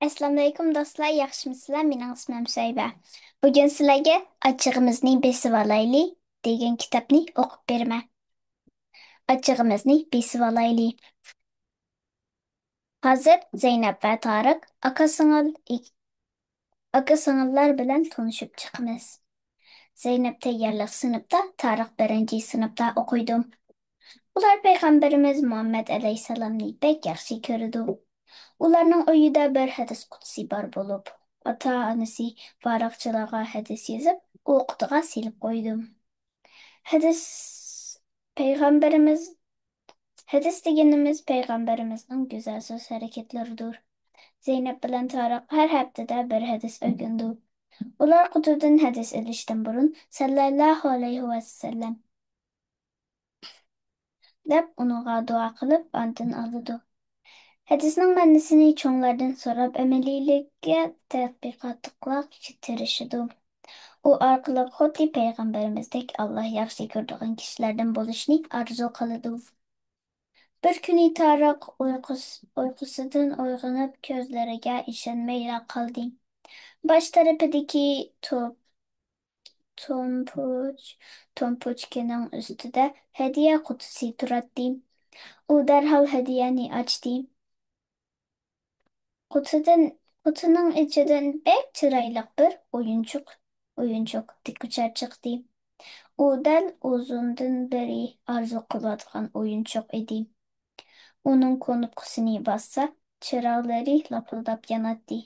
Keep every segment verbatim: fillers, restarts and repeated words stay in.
ئەسسالامۇئەلەيكۇم دوستلار، ياخشىمۇسىلەر؟ مېنىڭ ئىسمىم سۈھەيبە. بۈگۈن سىلەرگە «ئاچچىقىمىزنى بېسىۋالايلى» دېگەن كىتابنى ئوقۇپ بېرىمەن. ئاچچىقىمىزنى بېسىۋالايلى. ھازىر زەينەپ ۋە تارىق ئاكا-سىڭىل، ئاكا-سىڭىللار بىلەن تونۇشۇپ چىقىمىز. زەينەپ تەييارلىق سىنىپتا، تارىق بىرىنچى سىنىپتا ئوقۇيدۇ. ئۇلار پەيغەمبىرىمىز مۇھەممەد ئەلەيھىسسالامنى بەك ياخشى كۆرىدۇ. ئۇلارنىڭ ئۆيىدە بىر ھەدىس قۇتىسى بار بولۇپ، ئاتا-ئانىسى ۋاراقچىلارغا ھەدىس يېزىپ، ئۇ قۇتىغا سېلىپ قويىدۇ. ھەدىس پەيغەمبىرىمىز، ھەدىس دېگىنىمىز پەيغەمبىرىمىزنىڭ گۈزەل سۆز ھەرىكەتلىرىدۇر. زەينەپ بىلەن تارىق ھەر ھەپتىدە بىر ھەدىس ئۆگىنىدۇ. ئۇلار قۇتىدىن ھەدىس ئېلىشتىن بۇرۇن «سەللەللاھۇ ئەلەيھى ۋەسەللەم» دەپ ئۇنىڭغا دۇئا قىلىپ ئاندىن ئالىدۇ. ھەدىسنىڭ مەنىسىنى چوڭلاردىن سوراپ ئەمەلىيلىككە تەتبىقاتلىققا تىرىشىدۇ. ئۇ ئارقىلىق خۇددى پەيغەمبىرىمىزدەك ئاللا ياخشى كۆرىدىغان كىشىلەردىن بولۇشنى ئارزۇ قىلىدۇ. بىر كۈنى تارىق ئۇيقۇس-، ئۇيقۇسىدىن ئويغىنىپ كۆزلىرىگە ئىشەنمەيلا قالدى. باش تەرىپىدىكى توپ-، تومپۇچ-، تومپۇچكىنىڭ ئۈستىدە ھەدىيە قۇتىسى تۇراتتى. ئۇ دەرھال ھەدىيەنى ئاچتى. قۇتىدىن، قۇتىنىڭ ئىچىدىن بەك چىرايلىق بىر ئويۇنچۇق، ئويۇنچۇق تىككۈچەر چىقتى. ئۇ دەل ئۇزۇندىن بېرى ئارزۇ قىلىۋاتقان ئويۇنچۇق ئىدى. ئۇنىڭ كۇنۇپكىسىنى باسسا، چىراغلىرى لاپىلداپ ياناتتى.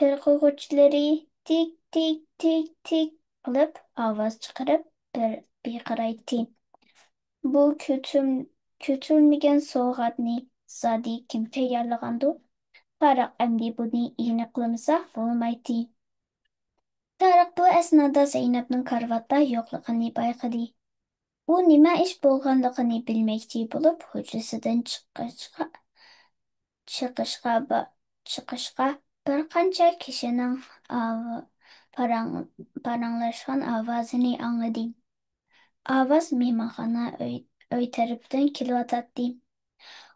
پىرقىغۇچلىرى تىك، تىك، تىك، تىك قىلىپ ئاۋاز چىقىرىپ بىر پىرقىرايتتى. بۇ كۈتۈم-، كۈتۈلمىگەن سوۋغاتنى زادى كىم تەييارلىغاندۇ؟ تارىق ئەمدى بۇنى ئېنىقلىمىسا بولمايتتى. تارىق بۇ ئەسنادا زەينەپنىڭ كارىۋاتتا يوقلۇقىنى بايقىدى. ئۇ نېمە ئىش بولغانلىقىنى بىلمەكچى بولۇپ، ھۇجرىسىدىن چىقىشقا، چىقىشقا با-، چىقىشقا بىر قانچە كىشىنىڭ ئاۋ-، پاراڭ-، پاراڭلاشقان ئاۋازىنى ئاڭلىدى. ئاۋاز مېھمانخانا ئۆي، ئۆي تەرىپىدىن كېلىۋاتاتتى.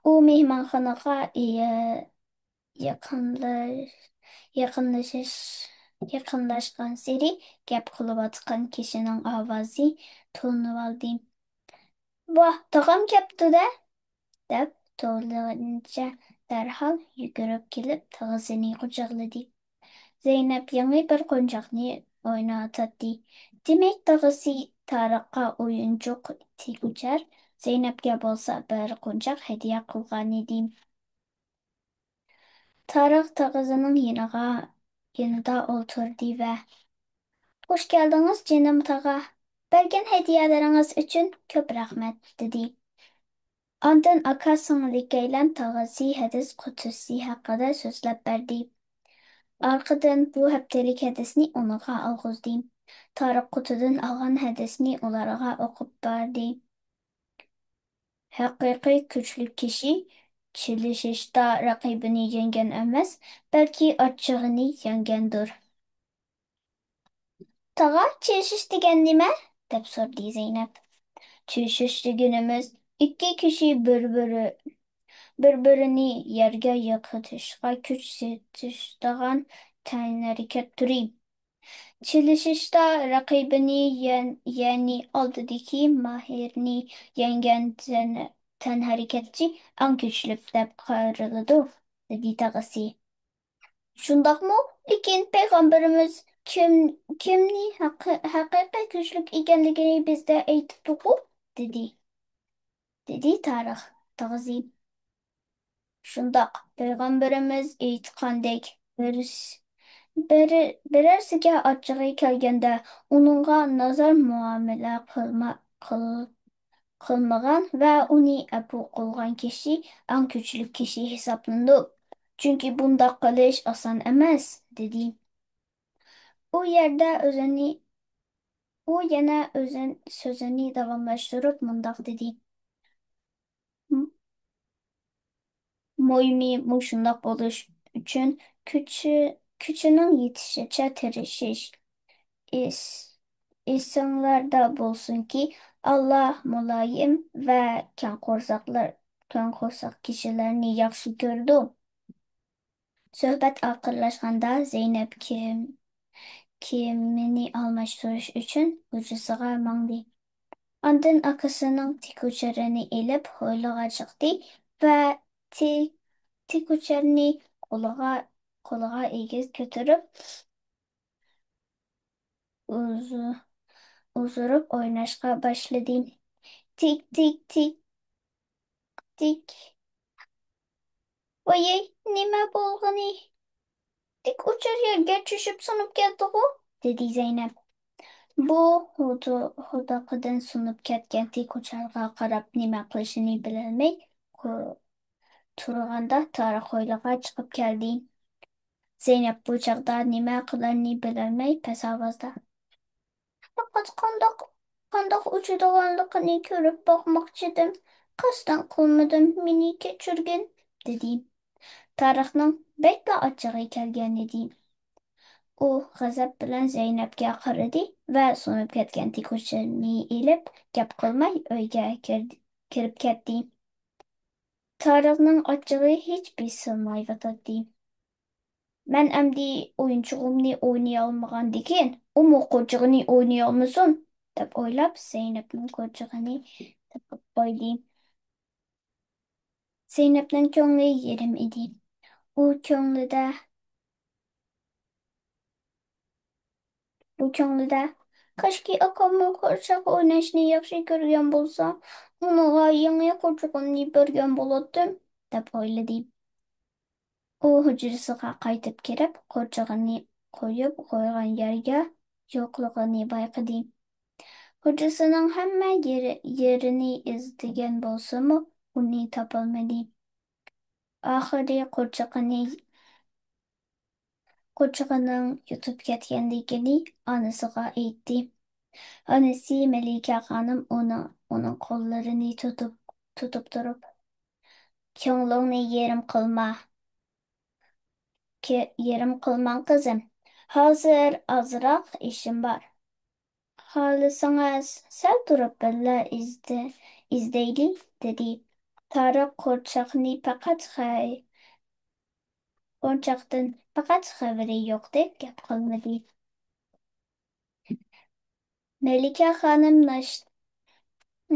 ئۇ مېھمانخانىغا يە-، يېقىنلاش-، يېقىنلىشىش-، يېقىنلاشقانسېرى گەپ قىلىۋاتقان كىشىنىڭ ئاۋازى تونۇۋالدى. «ۋاھ، تاغام كەپتۇ-دە!» دەپ، توۋلىغىنىچە دەرھال يۈگۈرۈپ كېلىپ، تاغىسىنى قۇچاقلىدى. زەينەپ يېڭى بىر قونچاقنى ئوينىۋاتاتتى. دېمەك، تاغىسى تارىققا ئويۇنچۇق تىككۈچەر، زەينەپكە بولسا بىر قونچاق ھەدىيە قىلغانىدى. تارىق تاغىسىنىڭ يېنىغا، يېنىدا ئولتۇردى ۋە «خوش كەلدىڭىز، جېنىم تاغا! بەرگەن ھەدىيەلىرىڭىز ئۈچۈن كۆپ رەھمەت» دېدى. ئاندىن ئاكا-سىڭىل ئىككىيلەن تاغىسى ھەدىس قۇتىسى ھەققىدە سۆزلەپ بەردى. ئارقىدىن بۇ ھەپتىلىك ھەدىسنى ئۇنىڭغا ئالغۇزدى. تارىق قۇتىدىن ئالغان ھەدىسنى ئۇلارغا ئوقۇپ بەردى. ھەقىقىي كۈچلۈك كىشى چېلىشىشتا رەقىبىنى يەڭگەن ئەمەس، بەلكى ئاچچىقىنى يەڭگەندۇر. «تاغا، چېلىشىش دېگەن نېمە؟» دەپ سورىدى زەينەپ. «چېلىشىش دېگىنىمىز، ئىككى كىشى بىر-بىرى، بىر-بىرىنى يەرگە يىقىتىشقا كۈچ سېتىشىدىغان تەنھەرىكەت تۈرى. چېلىشىشتا رەقىبىنى يەن-، يەنى ئالدىدىكى ماھىرنى يەڭگەن تەن-، تەنھەرىكەتچى ئەڭ كۈچلۈك دەپ قارىلىدۇ» دېدى تاغىسى. «شۇنداقمۇ؟ لېكىن پەيغەمبىرىمىز كىم، كىمنى ھەق-، ھەقىقىي كۈچلۈك ئىكەنلىكىنى بىزگە ئېيتىپتۇ-غۇ؟» دېدى. دېدى تارىخ تاغىسى. شۇنداق، پەيغەمبىرىمىز ئېيتقاندەك، بىرس-، بىر-، بىرەرسىگە ئاچچىقى كەلگەندە، ئۇنىڭغا نازار مۇئامىلە قىلما-، قىل-، قىلمىغان ۋە ئۇنى ئەپۇ قىلغان كىشى ئەڭ كۈچلۈك كىشى ھېسابلىنىدۇ. چۈنكى بۇنداق قىلىش ئاسان ئەمەس، دېدى. ئۇ يەردە ئۆزىنى، ئۇ يەنە ئۆزىن-، سۆزىنى داۋاملاشتۇرۇپ مۇنداق دېدى. م-، مۇھىمى مۇشۇنداق بولۇش ئۈچۈن كۈچى، كۈچىنىڭ يېتىشىچە تىرىشىش. ئېس-، ئېسىڭلاردا بولسۇنكى، ئاللا مۇلايىم ۋە كەڭ قورساقلار، كەڭ قورساق كىشىلەرنى ياخشى كۆرىدۇ. سۆھبەت ئاخىرلاشقاندا زەينەپ كىيىم-، كىيىمىنى ئالماشتۇرۇش ئۈچۈن ھۇجرىسىغا ماڭدى. ئاندىن ئاكىسىنىڭ تىككۈچىلىرىنى ئېلىپ ھويلىغا چىقتى ۋە تىك-، تىككۈچىلىرىنى قولىغا، قولىغا ئېگىز كۆتۈرۈپ، ئۇزۇ-، ئۇزۇرۇپ ئويناشقا باشلىدى. تىك، تىك، تىك، تىك. ۋايەي، نېمە بولغىنى؟ تىك ئۇچۇر يەرگە چۈشۈپ سۇنۇپ كەتتىغۇ؟ دېدى زەينەپ. بۇ ھۇدۇ-، ھودۇقىدىن سۇنۇپ كەتكەن تىك ئۇچارغا قاراپ نېمە قىلىشىنى بىلەلمەي، كو-، تۇرغاندا تارىق ھويلىغا چىقىپ كەلدى. زەينەپ بۇ چاغدا نېمە قىلارنى بىلەلمەي پەس ئاۋازدا، پەقەت قانداق، قانداق ئۇچىدىغانلىقىنى كۆرۈپ باقماقچىدىم. قەستەن قىلمىدىم، مېنى كەچۈرگىن، دېدى. تارىقنىڭ بەكلا ئاچچىقى كەلگەنىدى. ئۇ غەزەپ بىلەن زەينەپكە قارىدى ۋە سۇنۇپ كەتكەن تىككۈچىنى ئېلىپ، گەپ قىلماي ئۆيگە كىردى-، كىرىپ كەتتى. تارىقنىڭ ئاچچىقى ھېچ بېسىلمايۋاتاتتى. مەن ئەمدى ئويۇنچۇقۇمنى ئوينىيالمىغاندىكىن، ئۇمۇ قورچىقىنى ئوينىيالمىسۇن، دەپ ئويلاپ، زەينەپنىڭ قورچىقىنى تېقىپ قويدى. زەينەپنىڭ كۆڭلى يېرىم ئىدى. ئۇ كۆڭلىدە، ئۇ كۆڭلىدە، كاشكى ئاكاممۇ قورچاق ئويناشنى ياخشى كۆرگەن بولسا، ئۇنىڭغا يېڭى قورچىقىمنى بەرگەن بولاتتىم، دەپ ئويلىدى. ئۇ ھۇجرىسىغا قايتىپ كىرىپ، قورچىقىنى قويۇپ قويغان يەرگە يوقلۇقىنى بايقىدى. ھۇجرىسىنىڭ ھەممە يېرى-، يېرىنى ئىزدىگەن بولسىمۇ، ئۇنى تاپالمىدى. ئاخىرى قورچىقىنى، قورچىقىنىڭ يۇتۇپ كەتكەنلىكىنى ئانىسىغا ئېيتتى. ئانىسى مەلىكە خانىم ئۇنىڭ، ئۇنىڭ قوللىرىنى تۇتۇپ، تۇتۇپ تۇرۇپ، كۆڭلۈڭنى يېرىم قىلما. كە-، يېرىم قىلماڭ، قىزىم. ھازىر ئازراق ئىشىم بار. خالىسىڭىز، سەل تۇرۇپ بىللە ئىزدە-، ئىزدەيلى، دېدى. تارىق قورچاقنى پەقەت خەي-، قورچاقتىن پەقەت خەۋىرى يوقتەك گەپ قىلمىدى. مەلىكە خانىم ناش-،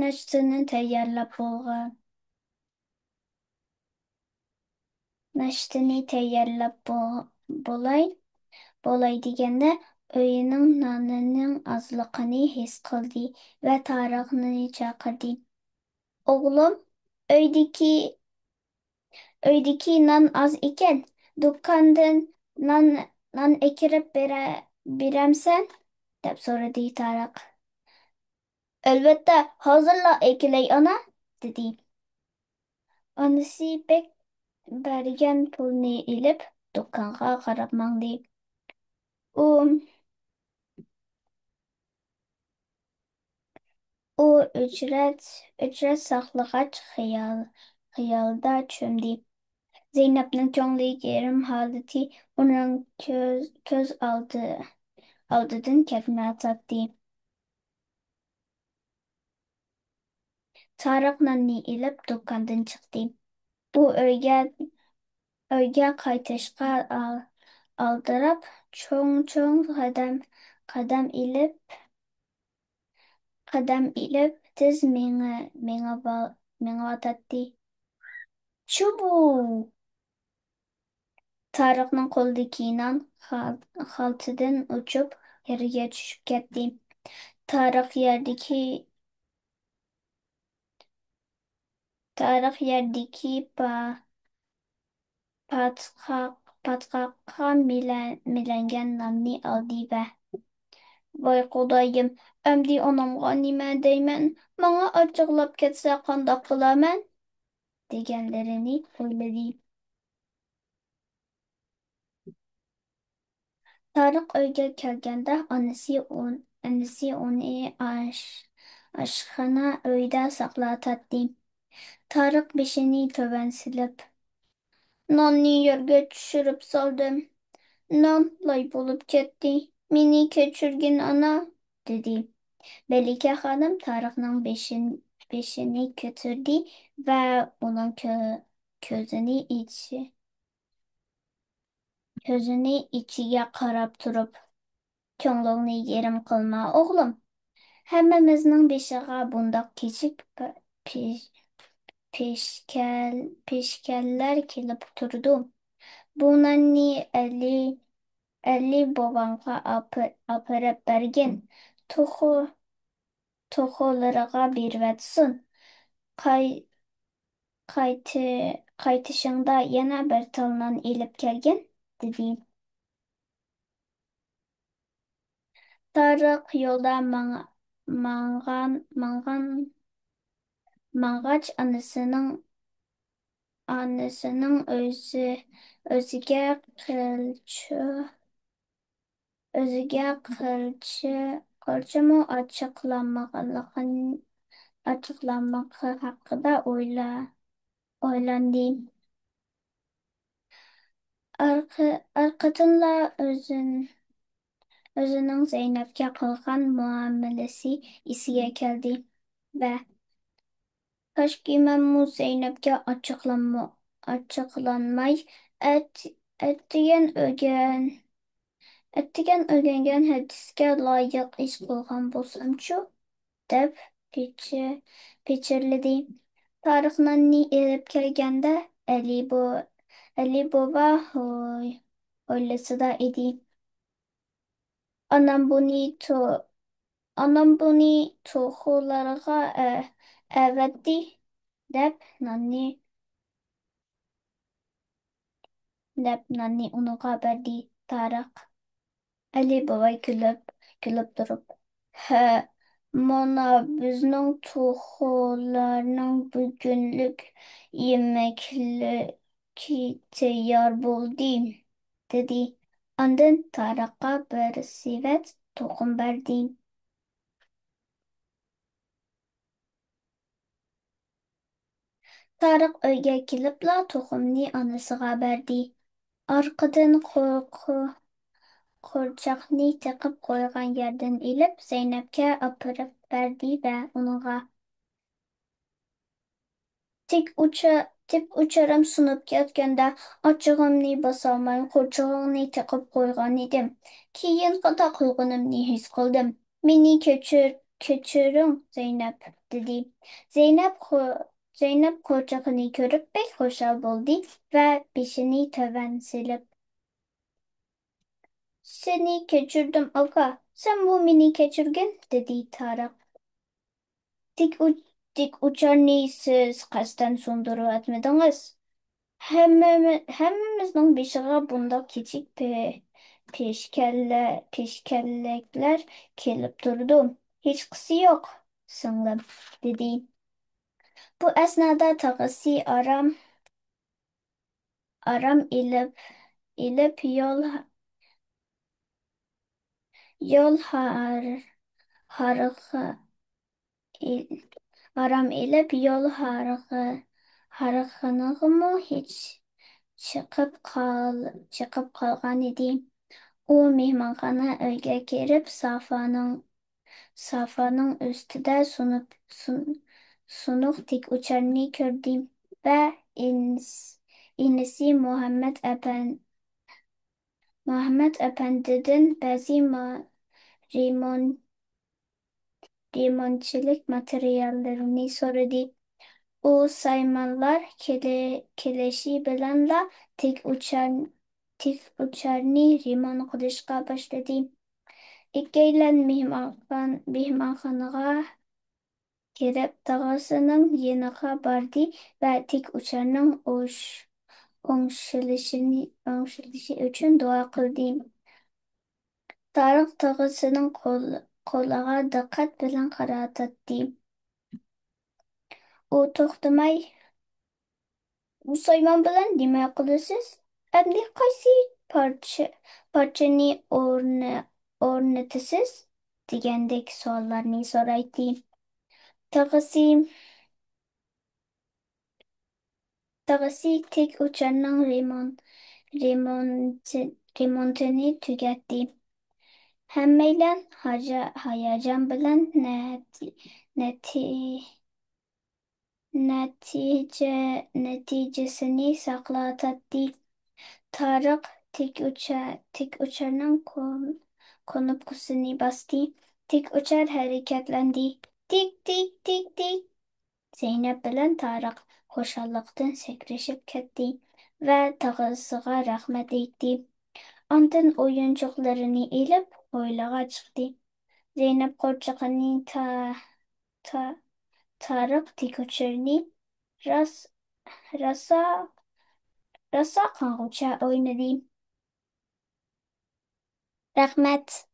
ناشتىنى تەييارلاپ بولغان. ناشتىنى تەييارلاپ بو-، بولاي، بولاي دېگەندە، ئۆيىنىڭ نانىنىڭ ئازلىقىنى ھېس قىلدى ۋە تارىقنى چاقىردى. ئوغلۇم، ئۆيدىكى، ئۆيدىكى نان ئاز ئىكەن، دۇكاندىن نان، نان ئەكىرىپ بېرە-، بېرەمسەن؟ دەپ سورىدى تارىق. ئەلۋەتتە، ھازىرلا ئەكېلەي، ئانا، دېدى. ئانىسى بەك بەرگەن پۇلنى ئېلىپ، دۇكانغا قاراپ ماڭدى. ئۇ، ئۇ ئۆچرەت، ئۆچرەت ساقلىغاچ خىيال، خىيالدا چۆمدى. زەينەپنىڭ كۆڭلى يېرىم ھالىتى ئۇنىڭ كۆز، كۆز ئالدى، ئالدىدىن كەتمەيۋاتاتتى. تارىق ناننى ئېلىپ دۇكاندىن چىقتى. ئۇ ئۆيگە، ئۆيگە قايتىشقا ئال-، ئالدىراپ، چوڭ-چوڭ قەدەم، قەدەم ئېلىپ، قەدەم ئېلىپ، تېز مېڭە-، مېڭىۋا-، مېڭىۋاتاتتى. چۇبۇ! تارىقنىڭ قولىدىكى نان خال-، خالتىدىن ئۇچۇپ، يەرگە چۈشۈپ كەتتى. تارىق يەردىكى، تارىق يەردىكى پا-، پاتقاق-، پاتقاققا مىلە-، مىلەنگەن ناننى ئالدى ۋە، ۋاي خۇدايىم، ئەمدى ئانامغا نېمە دەيمەن؟ ماڭا ئاچچىقلاپ كەتسە قانداق قىلارمەن؟ دېگەنلىرىنى ئويلىدى. تارىق ئۆيگە كەلگەندە، ئانىسى ئۇن-، ئانىسى ئۇنى ئاش-، ئاشخانا ئۆيدە ساقلاۋاتاتتى. تارىق بېشىنى تۆۋەن سېلىپ، ناننى يەرگە چۈشۈرۈپ سالدىم. نان لاي بولۇپ كەتتى. مېنى كەچۈرگىن، ئانا، دېدى. مەلىكە خانىم تارىقنىڭ بېشىن-، بېشىنى كۆتۈردى ۋە ئۇنىڭ كۆ-، كۆزىنى ئېچىشى، كۆزىنى ئىچىگە قاراپ تۇرۇپ، كۆڭلۈڭنى يېرىم قىلما، ئوغلۇم. ھەممىمىزنىڭ بېشىغا بۇنداق كىچىك پە-، پېش-، پېشكەل-، پېشكەللەر كېلىپ تۇرىدۇ. بۇ ناننى ئەلى، ئەلى بوۋاڭغا ئاپە-، ئاپىرىپ بەرگىن. توخۇ، توخۇلىرىغا بېرىۋەتسۇن. قاي-، قايتى-، قايتىشىڭدا يەنە بىر تال نان ئېلىپ كەلگىن، دېدى. تارىق يولدا ماڭ-، ماڭغان، ماڭغان، ماڭغاچ ئانىسىنىڭ، ئانىسىنىڭ ئۆزى، ئۆزىگە قىلچە، ئۆزىگە قىلچە، قىلچىمۇ ئاچچىقلانمىغانلىقىنى، ئاچچىقلانمىقى ھەققىدە ئويلا-، ئويلاندى. ئارقا-، ئارقىدىنلا ئۆزىن-، ئۆزىنىڭ زەينەپكە قىلغان مۇئامىلىسى ئېسىگە كەلدى ۋە كاشكى مەنمۇ زەينەپكە ئاچچىقلانما-، ئاچچىقلانماي، ئەت-، ئەتىگەن ئۆگەن-، ئەتىگەن ئۆگەنگەن ھەدىسكە لايىق ئىش قىلغان بولسامچۇ؟ دەپ پىچى-، پىچىرلىدى. تارىق ناننى ئېلىپ كەلگەندە، ئەلى بو-، ئەلى بوۋا ھوي-، ھويلىسىدا ئىدى. ئانام بۇنى تو-، ئانام بۇنى توخۇلارغا ئە-، ئەۋەتتى، دەپ ناننى، دەپ ناننى ئۇنىڭغا بەردى. تارىق. ئەلى بوۋاي كۈلۈپ، كۈلۈپ تۇرۇپ، ھە، مانا بىزنىڭ توخۇلارنىڭ بۈگۈنلۈك يېمەكلىكى تەييار بولدى، دېدى. ئاندىن تارىققا بىر سېۋەت تۇخۇم بەردى. تارىق ئۆيگە كېلىپلا تۇخۇمنى ئانىسىغا بەردى. ئارقىدىن قو-، قو-، قورچاقنى تېقىپ قويغان يەردىن ئېلىپ، زەينەپكە ئاپىرىپ بەردى ۋە ئۇنىڭغا، تىك ئۇچا-، تىك ئۇچارىم سۇنۇپ كەتكەندە، ئاچچىقىمنى باسالماي، قورچىقىڭنى تېقىپ قويغانىدىم. كېيىن خاتا قىلغىنىمنى ھېس قىلدىم. مېنى كەچۈر-، كەچۈرۈڭ، زەينەپ، دېدى. زەينەپ خو-، زەينەپ قورچىقىنى كۆرۈپ بەك خۇشال بولدى ۋە بېشىنى تۆۋەن سېلىپ، سېنى كەچۈردۈم، ئاكا، سەنمۇ مېنى كەچۈرگىن، دېدى تارىق. تىك ئۇ-، تىك ئۇچارنى سىز قەستەن سۇندۇرۇۋەتمىدىڭىز. ھەممىمى-، ھەممىمىزنىڭ بېشىغا بۇنداق كىچىك پې-، پېشكەللە-، پېشكەللەكلەر كېلىپ تۇرىدۇ. ھېچقىسى يوق، سىڭلىم، دېدى. بۇ ئەسنادا تاغىسى ئارام، ئارام ئېلىپ، ئېلىپ يول، يول ھار-، ھارغا-، ئېل-، ئارام ئېلىپ، يول ھارغا-، ھارغىنىغىمۇ ھېچ چىقىپ قال-، چىقىپ قالغانىدى. ئۇ مېھمانخانا ئۆيگە كىرىپ، سافانىڭ، سافانىڭ ئۈستىدە سۇنۇپ، سۇن-، سۇنۇق تىك ئۇچارنى كۆردى ۋە ئىنس-، ئىنىسى مۇھەممەد ئەپەن-، مۇھەممەد ئەپەندىدىن بەزى ما-، رېمونت رېمونتچىلىك ماتېرىياللىرىنى سورىدى. ئۇ سايمانلار كېلى-، كېلىشى بىلەنلا تىك ئۇچار-، تىك ئۇچارنى رېمونت قىلىشقا باشلىدى. ئىككىيلەن مېھمانخان-، مېھمانخانىغا كىرىپ، تاغىسىنىڭ يېنىغا باردى ۋە تىك ئۇچارنىڭ ئوش-، ئوڭشىلىشىنى، ئوڭشىلىشى ئۈچۈن دۇئا قىلدى. تارىق تاغىسىنىڭ قول-، قولىغا دىققەت بىلەن قارىتاتتى. ئۇ توختىماي، «بۇ سايمان بىلەن نېمە قىلىسىز؟ ئەمدى قايسى پارچە-، پارچىنى ئورن-، ئورنىتىسىز؟» دېگەندەك سوئاللارنى سورايتتى. تاغىسى تاغىسى تىك ئۇچارنىڭ رېمونت-، رېمونت-، رېمونتىنى تۈگەتتى. ھەممەيلەن ھاجا-، ھاياجان بىلەن نەتى-، نەتى-، نەتىجە-، نەتىجىسىنى ساقلاۋاتاتتى. تارىق تىك ئۇچار، تىك ئۇچارنىڭ كون-، كۇنۇپكىسىنى باستى. تىك ئۇچار ھەرىكەتلەندى. تىك، تىك، تىك، تىك. زەينەپ بىلەن تارىق خۇشاللىقتىن سەكرىشىپ كەتتى ۋە تاغىسىغا رەھمەت ئېيتتى. ئاندىن ئويۇنچۇقلىرىنى ئېلىپ، ھويلىغا چىقتى. زەينەپ قورچىقىنى تا-، تا-، تارىق تىك ئۇچارنى راس-، راسا، راسا قانغۇچە ئوينىدى. رەھمەت.